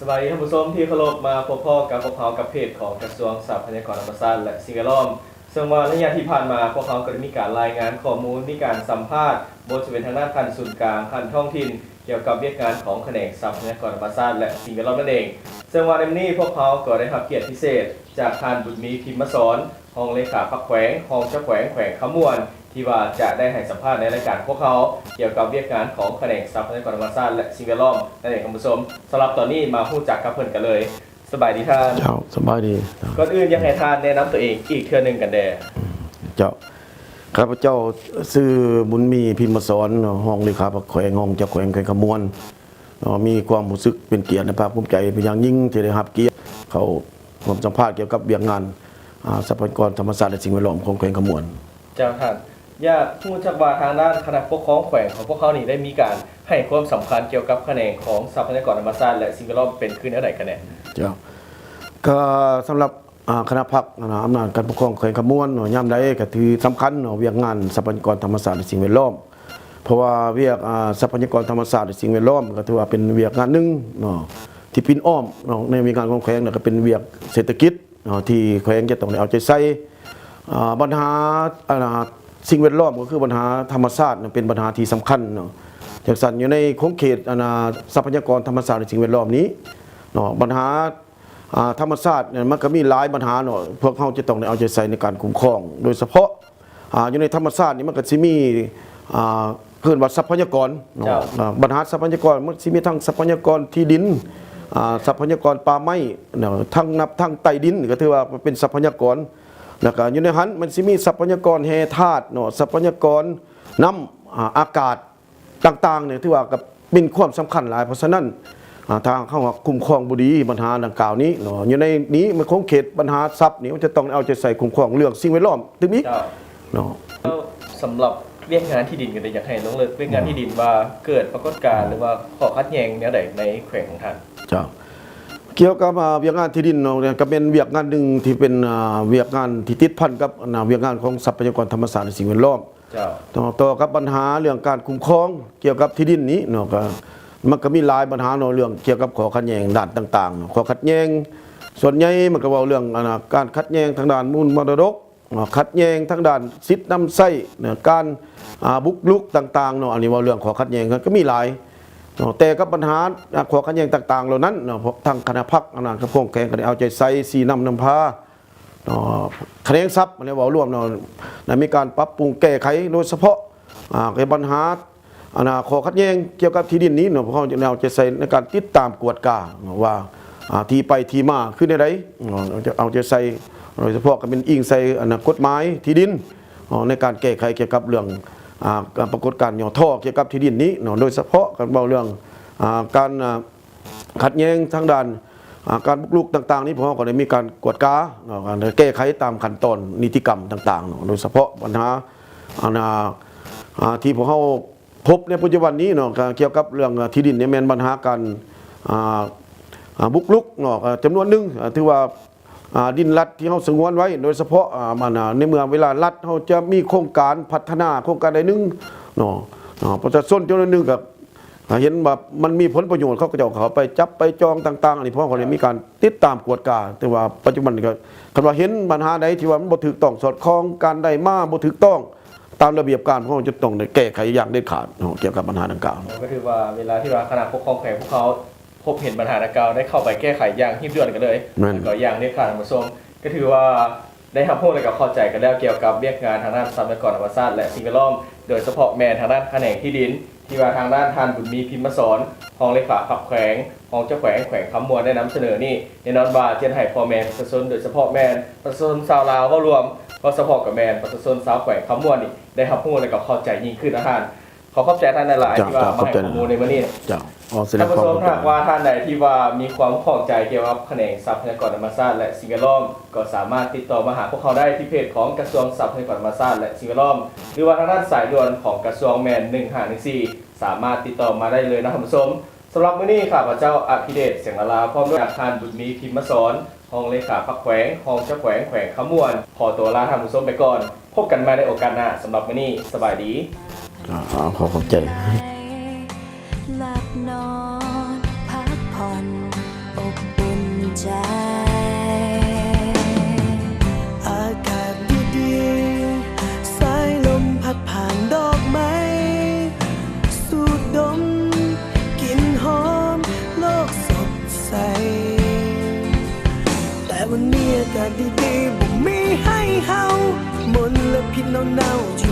ສະບາຍດີທ່ານຜູ້ຊົມທີ່ເຄົາລົບ, ມາພົບພໍ້ກັບພວກເຮົາກັບເພຈຂອງກະຊວງຊັບພະຍາກອນທຳມະຊາດ ແລະ ສິ່ງແວດລ້ອມ. ເຊິ່ງວ່າໃນໄລຍະທີ່ຜ່ານມາ, ພວກເຮົາກໍໄດ້ມີການລາຍງານຂໍ້ມູນ, ມີການສຳພາດ, ບໍ່ວ່າຈະເປັນທາງດ້ານຂັ້ນສູນກາງ, ຂັ້ນທ້ອງຖິ່ນ, ກ່ຽວກັບວຽກງານຂອງຂະແໜງຊັບພະຍາກອນທຳມະຊາດ ແລະ ສິ່ງແວດລ້ອມນັ້ນເອງ. ເຊິ່ງວ່າໃນມື້ນີ້ພວກເຮົາກໍໄດ້ຮັບກຽດພິເສດຈາກທ່ານ ບຸນມີ ພິມມະສອນ, ຮອງເລຂາພັກແຂວງ, ຮອງເຈົ້າແຂວງແຂວງຄຳມ່ວນ, ທີ່ວ່າຈະໄດ້ໃຫ້ສຳພາດໃນລາຍການຂອງພວກເຮົາ ກ່ຽວກັບວຽກງານຂອງຂະແໜງຊັບພະຍາກອນທຳມະຊາດ ແລະ ສິ່ງແວດລ້ອມນັ້ນເອງ, ທ່ານຜູ້ຊົມ. ສຳລັບຕອນນີ້ມາຮູ້ຈັກກັບເພິ່ນກັນເລີຍ. ສະບາຍດີທ່ານ. ເຈົ້າ, ສະບາຍດີ. ກ່ອນອື່ນຢາກໃຫ້ທ່ານແນະນຳຕົວເອງອີກເທື່ອໜຶ່ງກັນແດ່. ເຈົ້າ, ຂ້າພະເຈົ້າຊື່ ບຸນມີ ພິມມະສອນ, ຮອງເລຂາພັກແຂວງ, ຮອງເຈົ້າແຂວງແຂວງຄຳມ່ວນ. ເນາະ ມີຄວາມຮູ້ສຶກເປັນກຽດ ແລະ ພາກພູມໃຈເປັນຢ່າງຍິ່ງ ທີ່ໄດ້ຮັບກຽດເຂົ້າຮ່ວມສຳພາດກ່ຽວກັບວຽກງານ ອາ ຊັບພະຍາກອນທຳມະຊາດ ແລະ ສິ່ງແວດລ້ອມຂອງແຂວງຄຳມ່ວນ. ເຈົ້າທ່ານ, ຢາກຮູ້ຈັກວ່າທາງດ້ານຄະນະປົກຄອງແຂວງຂອງພວກເຮົານີ້ ໄດ້ມີການໃຫ້ຄວາມສຳຄັນກ່ຽວກັບຂະແໜງຂອງຊັບພະຍາກອນທຳມະຊາດ ແລະ ສິ່ງແວດລ້ອມເປັນຄືແນວໃດກັນແດ່? ເຈົ້າ, ກໍສຳລັບ ອາ ຄະນະພັກ ອຳນາດການປົກຄອງແຂວງຄຳມ່ວນເນາະ ຍາມໃດກໍຖືສຳຄັນເນາະ ວຽກງານຊັບພະຍາກອນທຳມະຊາດ ແລະ ສິ່ງແວດລ້ອມ. ເພາະວ່າວຽກ ອາ ຊັບພະຍາກອນທຳມະຊາດ ແລະ ສິ່ງແວດລ້ອມ ກໍຖືວ່າເປັນວຽກງານໜຶ່ງເນາະ ທີ່ປິ່ນອ້ອມເນາະ ໃນວຽກງານຂອງແຂວງ ແລ້ວກໍເປັນວຽກເສດຖະກິດເນາະ ທີ່ແຂວງຈະຕ້ອງໄດ້ເອົາໃຈໃສ່. ອາ ບັນຫາ ອາ ສິ່ງແວດລ້ອມ ກໍຄືບັນຫາທຳມະຊາດເນາະ ເປັນບັນຫາທີ່ສຳຄັນເນາະ. ຈັ່ງຊັ້ນ ຢູ່ໃນຂົງເຂດ ອາ ຊັບພະຍາກອນທຳມະຊາດ ແລະ ສິ່ງແວດລ້ອມນີ້ເນາະ ບັນຫາ ອາ ທຳມະຊາດນີ້ ມັນກໍມີຫຼາຍບັນຫາເນາະ ພວກເຮົາຈະຕ້ອງໄດ້ເອົາໃຈໃສ່ໃນການຄຸ້ມຄອງ. ໂດຍສະເພາະ ອາ ຢູ່ໃນທຳມະຊາດນີ້ ມັນກໍຊິມີ ອາ ເອີ້ນວ່າຊັບພະຍາກອນເນາະ. ເຈົ້າ. ອາ ບັນຫາຊັບພະຍາກອນ ມັນຊິມີທັງຊັບພະຍາກອນທີ່ດິນ, ອາ ຊັບພະຍາກອນປ່າໄມ້ເນາະ, ທັງນັບທັງໃຕ້ດິນ ກໍຖືວ່າເປັນຊັບພະຍາກອນ. ແລ້ວກໍຢູ່ໃນຫັ້ນ ມັນຊິມີຊັບພະຍາກອນແຮ່ທາດເນາະ, ຊັບພະຍາກອນນ້ຳ, ອາ ອາກາດ ຕ່າງໆນີ້ ຖືວ່າກໍມີຄວາມສຳຄັນຫຼາຍ. ເພາະສະນັ້ນ ອາ ຖ້າຫາກເຮົາຄຸ້ມຄອງບໍ່ດີບັນຫາດັ່ງກ່າວນີ້ເນາະ ຢູ່ໃນນີ້ ໃນຂົງເຂດບັນຫາຊັບນີ້ ມັນຈະຕ້ອງເອົາໃຈໃສ່ຄຸ້ມຄອງເລື່ອງສິ່ງແວດລ້ອມຕື່ມອີກ. ເຈົ້າ. ເນາະ. ແລ້ວສຳລັບວຽກງານທີ່ດິນ ກໍໄດ້ຢາກໃຫ້ລົງເລິກວຽກງານທີ່ດິນວ່າເກີດປາກົດການ ອືມ ຫຼືວ່າຂໍ້ຂັດແຍ່ງແນວໃດໃນແຂວງຂອງທ່ານ? ເຈົ້າ. ກ່ຽວກັບ ອາ ວຽກງານທີ່ດິນເນາະ ກໍແມ່ນວຽກງານໜຶ່ງທີ່ເປັນ ອາ ວຽກງານທີ່ຕິດພັນກັບ ອາ ວຽກງານຂອງຊັບພະຍາກອນທຳມະຊາດ ແລະ ສິ່ງແວດລ້ອມ. ເຈົ້າ. ຕໍ່ ຕໍ່ກັບບັນຫາເລື່ອງການຄຸ້ມຄອງກ່ຽວກັບທີ່ດິນນີ້ເນາະ ກໍ ມັນກໍມີຫຼາຍບັນຫາເນາະ ເລື່ອງກ່ຽວກັບຂໍ້ຂັດແຍ່ງດ້ານຕ່າງໆເນາະ. ຂໍ້ຂັດແຍ່ງສ່ວນໃຫຍ່ມັນກໍເວົ້າເລື່ອງ ອັນນ່າ ການຂັດແຍ່ງທາງດ້ານມູນມໍລະດົກເນາະ, ຂັດແຍ່ງທາງດ້ານສິດນຳໃຊ້ເນາະ, ການ ອາ ບຸກລຸກຕ່າງໆເນາະ. ອັນນີ້ເວົ້າເລື່ອງຂໍ້ຂັດແຍ່ງກໍມີຫຼາຍເນາະ. ແຕ່ກັບບັນຫາ ອາ ຂໍ້ຂັດແຍ່ງຕ່າງໆເຫຼົ່ານັ້ນເນາະ ພວກທາງຄະນະພັກ ອັນນ່າ ກັບພວກແຂວງກໍໄດ້ເອົາໃຈໃສ່ຊີ້ນຳນຳພາ ເນາະ ຂະແໜງຊັບ ແນວເວົ້າລວມເນາະ ໄດ້ມີການປັບປຸງແກ້ໄຂ ໂດຍສະເພາະ ອາ ແກ້ບັນຫາ ອັນນ່າ ຂໍ້ຂັດແຍ່ງກ່ຽວກັບທີ່ດິນນີ້ເນາະ ພວກເຮົາຈະໄດ້ເອົາໃຈໃສ່ໃນການຕິດຕາມກວດກາເນາະ ວ່າ ອາ ທີ່ໄປທີ່ມາຄືແນວໃດເນາະ ຈະເອົາໃຈໃສ່ ໂດຍສະເພາະກໍແມ່ນອີງໃສ່ ອັນນ່າ ກົດໝາຍທີ່ດິນເນາະ ໃນການແກ້ໄຂກ່ຽວກັບເລື່ອງ ອາ ການປາກົດການຫຍໍ້ທໍ້ກ່ຽວກັບທີ່ດິນນີ້ເນາະ ໂດຍສະເພາະການເວົ້າເລື່ອງ ອາ ການ ອາ ຂັດແຍ່ງທາງດ້ານ ອາ ການບຸກລຸກຕ່າງໆນີ້ ພວກເຮົາກໍໄດ້ມີການກວດກາເນາະ ການແກ້ໄຂຕາມຂັ້ນຕອນນິຕິກຳຕ່າງໆເນາະ ໂດຍສະເພາະບັນຫາ ອັນນ່າ ອາ ທີ່ພວກເຮົາພົບໃນປັດຈຸບັນນີ້ເນາະ ການກ່ຽວກັບເລື່ອງທີ່ດິນນີ້ ແມ່ນບັນຫາການ ອາ ອາ ບຸກລຸກເນາະ ຈຳນວນໜຶ່ງ ອາ ຖືວ່າ ອາ ດິນລັດທີ່ເຮົາສະຫງວນໄວ້ ໂດຍສະເພາະ ອາ ອັນນ່າ ໃນເມື່ອເວລາລັດເຮົາຈະມີໂຄງການພັດທະນາໂຄງການໃດໜຶ່ງເນາະ ອາ ປະຊາຊົນຈຳນວນໜຶ່ງກໍ ຖ້າເຫັນວ່າມັນມີຜົນປະໂຫຍດ ເຂົາກໍຈະເຂົ້າໄປຈັບໄປຈອງຕ່າງໆ ອັນນີ້ພວກເຮົາກໍໄດ້ມີການຕິດຕາມກວດກາ. ແຕ່ວ່າປັດຈຸບັນນີ້ກໍ ຄັນວ່າເຫັນບັນຫາໃດທີ່ວ່າມັນບໍ່ຖືກຕ້ອງສອດຄ່ອງ ການໄດ້ມາບໍ່ຖືກຕ້ອງຕາມລະບຽບການ ພວກເຮົາຈະຕ້ອງໄດ້ແກ້ໄຂຢ່າງເດັດຂາດເນາະ ກ່ຽວກັບບັນຫາດັ່ງກ່າວ. ກໍຖືວ່າເວລາທີ່ວ່າຄະນະປົກຄອງແຂວງພວກເຮົາພົບເຫັນບັນຫາດັ່ງກ່າວ ໄດ້ເຂົ້າໄປແກ້ໄຂຢ່າງຮີບດ່ວນກັນເລີຍ ແມ່ນ ແລະ ກໍຢ່າງເດັດຂາດ ທ່ານຜູ້ຊົມ. ກໍຖືວ່າ ໄດ້ຮັບຮູ້ ແລະ ກໍເຂົ້າໃຈກັນແລ້ວກ່ຽວກັບວຽກງານທາງດ້ານຊັບພະຍາກອນທຳມະຊາດ ແລະ ສິ່ງແວດລ້ອມ ໂດຍສະເພາະແມ່ນທາງດ້ານຂະແໜງທີ່ດິນ ທີ່ວ່າທາງດ້ານທ່ານ ບຸນມີ ພິມມະສອນ ຮອງເລຂາພັກແຂວງ ຮອງເຈົ້າແຂວງແຂວງຄຳມ່ວນ ໄດ້ນຳສະເໜີນີ້ ແນ່ນອນວ່າຈະເຮັດໃຫ້ພໍ່ແມ່ປະຊາຊົນ ໂດຍສະເພາະແມ່ນປະຊາຊົນຊາວລາວເວົ້າລວມ ເວົ້າສະເພາະກໍແມ່ນປະຊາຊົນຊາວແຂວງຄຳມ່ວນນີ້ ໄດ້ຮັບຮູ້ ແລະ ກໍເຂົ້າໃຈຍິ່ງຂຶ້ນນະທ່ານ. ຂໍຂອບໃຈທ່ານຫຼາຍໆ ເຈົ້າ ທີ່ວ່າມາໃຫ້ຂໍ້ມູນໃນມື້ນີ້. ເຈົ້າ. ອອກສະແດງຄວາມຂອບໃຈ. ທ່ານຜູ້ຊົມ ຫາກວ່າທ່ານໃດທີ່ວ່າມີຄວາມຂ້ອງໃຈກ່ຽວກັບຂະແໜງຊັບພະຍາກອນທຳມະຊາດ ແລະ ສິ່ງແວດລ້ອມ ກໍສາມາດຕິດຕໍ່ມາຫາພວກເຮົາໄດ້ທີ່ເພຈຂອງກະຊວງຊັບພະຍາກອນທຳມະຊາດ ແລະ ສິ່ງແວດລ້ອມ ຫຼືວ່າທາງດ້ານສາຍດ່ວນຂອງກະຊວງແມ່ນ ໜຶ່ງຫ້າໜຶ່ງສີ່ ສາມາດຕິດຕໍ່ມາໄດ້ເລີຍນະທ່ານຜູ້ຊົມ. ສຳລັບມື້ນີ້ ຂ້າພະເຈົ້າ ອະພິເດດ ແສງນາລາ ພ້ອມດ້ວຍທ່ານ ບຸນມີ ພິມມະສອນ ຮອງເລຂາພັກແຂວງ ຮອງເຈົ້າແຂວງແຂວງຄຳມ່ວນ ຂໍຕົວລາທ່ານຜູ້ຊົມໄປກ່ອນ. ພົບກັນໃໝ່ໃນໂອກາດໜ້າ. ສຳລັບມື້ນີ້ ສະບາຍດີ. ອ່າ ຂໍຂອບໃຈ. ຫຼັບນອນພັກຜ່ອນ ໃຈ. ອາກາດດີໆ ສາຍລົມພັດຜ່ານດອກໄມ້ ສູດດົມກິ່ນຫອມໂລກສົດໃສ. ແຕ່ວັນນີ້ອາກາດດີໆ ບໍ່ມີໃຫ້ເຮົາ ມົນລະພິດໜາວໆ ຢູ່